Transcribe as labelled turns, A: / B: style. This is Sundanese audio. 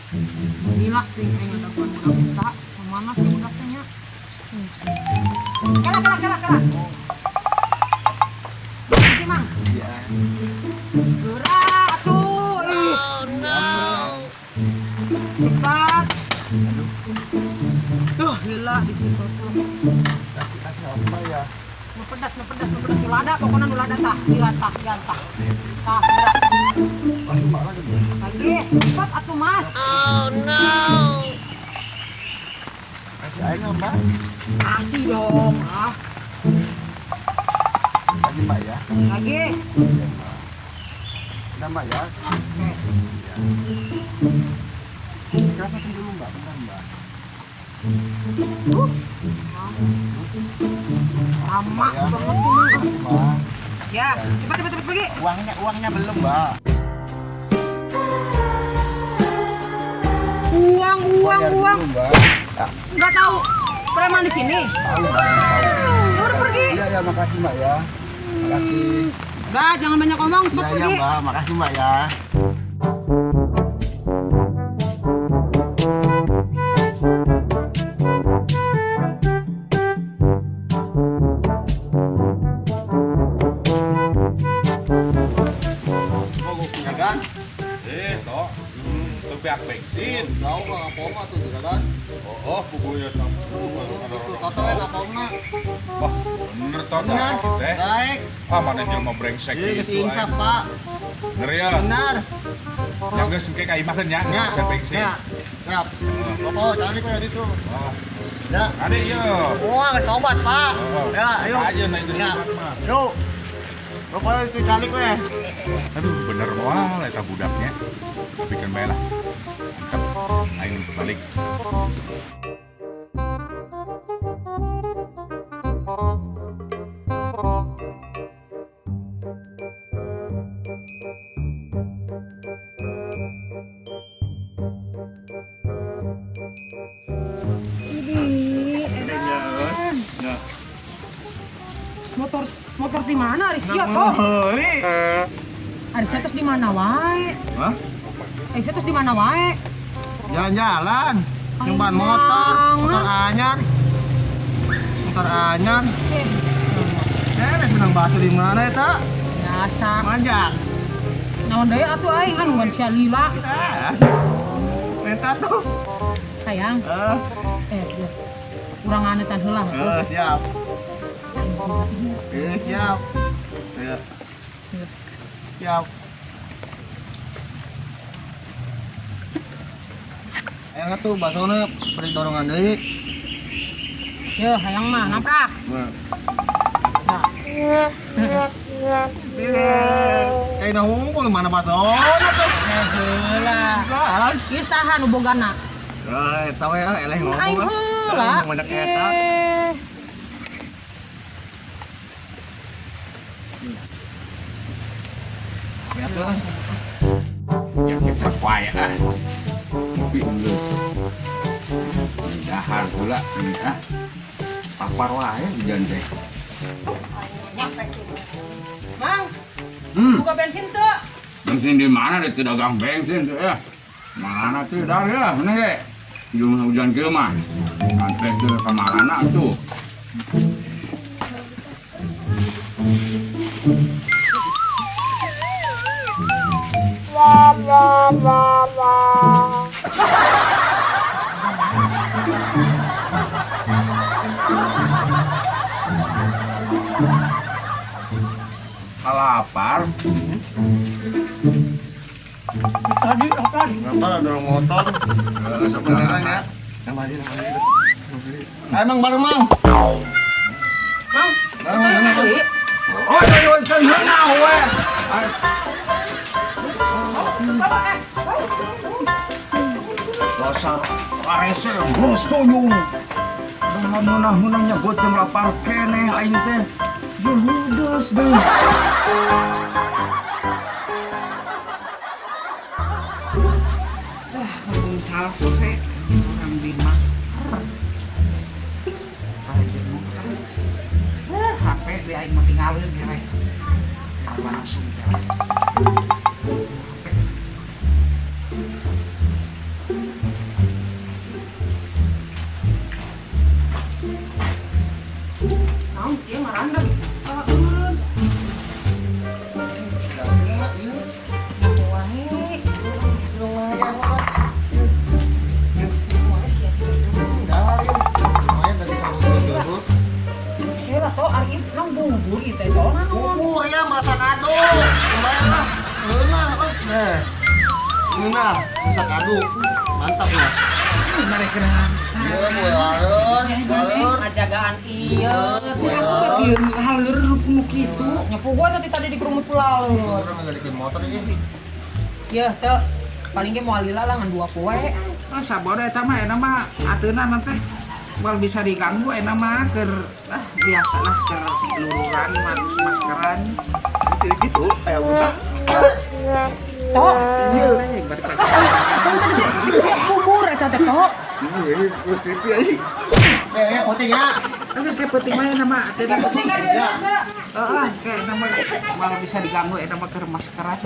A: Gila sih aing ada budak eta. Mana sih budaknya? Kala kala kala kala. Iki Mang.
B: Iya.
A: Gerak atuh.
C: Oh no.
A: Cepat.
B: Aduh.
A: Duh, gila di situ tuh.
B: Kasih kasih apa ya?
A: Nu pedas, nu pedas, nu pedas, nu lada, pokoknya nu lada tah, gila tah, gila tah. Tah, gerak.
B: Lagi,
A: lagi, cepat atuh Mas.
C: Oh no.
B: Kasih air nggak, Mbak?
A: Kasih dong, ah.
B: Lagi, Mbak ya.
A: Lagi.
B: Iya, Mbak. Udah, Mbak ya.
A: Oke.
B: Iya. Rasakan dulu, Mbak, bentar, Mbak.
A: Lama
B: ya.
A: Banget ini.
B: Mbak.
A: Ya, cepat cepat cepat pergi.
B: Uangnya uangnya belum, Mbak.
A: Uang uang
B: Bayar
A: uang.
B: dulu, Mbak. Ya.
A: Nggak tahu preman di sini.
B: Tahu, Mbak, tahu.
A: Ya udah pergi.
B: Iya, ya, makasih, Mbak ya. Makasih.
A: Udah, jangan banyak ngomong, cepat
B: Iya, iya,
A: pergi.
B: Mbak, makasih, Mbak ya.
D: Toh, beak bensin.
B: Tahu nggak apa tuh juragan?
D: Oh, bukunya tahu.
B: Toto ya nggak apa
D: Wah, bener toh
B: Bener.
D: Teh.
B: Baik.
D: Ah, mana jelema brengsek
B: Iya,
D: gitu.
B: insaf, Pak.
D: Bener ya?
B: Bener.
D: Yang geus engke ka imah nya,
B: Ya.
D: geus bensin.
B: Ya. Siap. Toto, cari kok ya itu.
D: Oh.
B: Ya.
D: Ade ieu.
B: Wah, geus tobat, Pak.
D: Oh.
B: Ya, ayo.
D: Aja naik geus
B: Ya.
D: tobat mah.
B: Yuk. Pokoknya itu calik weh.
D: Aduh, bener moal eta budaknya. Tapi kan bae lah. Mantap. Aing balik.
A: Ini edan. Motor motor di mana Arisia toh? Arisia terus di mana wae?
B: Hah?
A: Arisia terus di mana wae?
B: Jalan-jalan. Nyumban motor, motor anyar. Motor anyar. Eh, senang bakso di mana eta?
A: Biasa.
B: Manjak.
A: Naon deui atuh aing kan bukan sia lila.
B: Eta tuh.
A: Sayang. Eh, urang anetan heula.
B: Siap. Siap. Ya. Siap. Hayang atuh basona beri dorongan deui.
A: Yeuh, hayang mah naprak.
B: Nah.
A: Nah.
B: Cai na hungkul mana basona tuh?
A: Heula. Ieu saha nu bogana?
B: Eh, eta we eleh ngomong.
A: Aing heula.
B: Banyak eta. Ya tuh.
D: Ya kita wae ah. Tapi geus. Dahar heula ah. Papar wae hujan teh.
A: Nyampe tuh. Mang. Buka bensin tuh.
D: Bensin di mana deh dagang bensin tuh ya. Mana tuh dar ya, ini ge. Hujan kieu mah. Sampai ke kamarana tuh. Lapar.
A: Tadi apa?
B: Kenapa ada dorong motor? Sebenarnya ya. Emang bareng Mang.
A: Mang,
B: bareng Mang.
D: Oh, dari wansan heuna we.
E: Dasar parese bos tuyung. Dengan meunah-meunahnya goteng lapar keneh aing teh. Ludes deh.
F: Ah, ngomong salse orang di masker. Paling HP di aing mau tinggalin kere. Langsung kere. HP.
B: Nah, masak adu. Mantap ya.
F: Narekeun.
B: Iya, bulaleur, bulaleur.
A: Ngajagaan ieu.
F: Bagian haleur nu kitu.
A: Nyapu gua tadi tadi dikerumut ku laleur.
B: Orang ngajadikan motor ini.
A: Yeuh teu paling ge moal lila lah ngan 2 poe.
F: Ah sabodo eta mah enak mah ateuna mah teh. Moal bisa diganggu enak mah keur ah biasalah keur lururan maskeran.
B: Gitu, kayak buta.
A: Tok.
F: Iya, bari pakai.
A: Tong tadi teh kubur eta teh tok.
B: Eh, penting ya.
F: Geus kayak penting mah enak mah ateuna.
A: Penting kan dia.
F: Heeh, kayak nama malah bisa diganggu enak mah keur maskeran.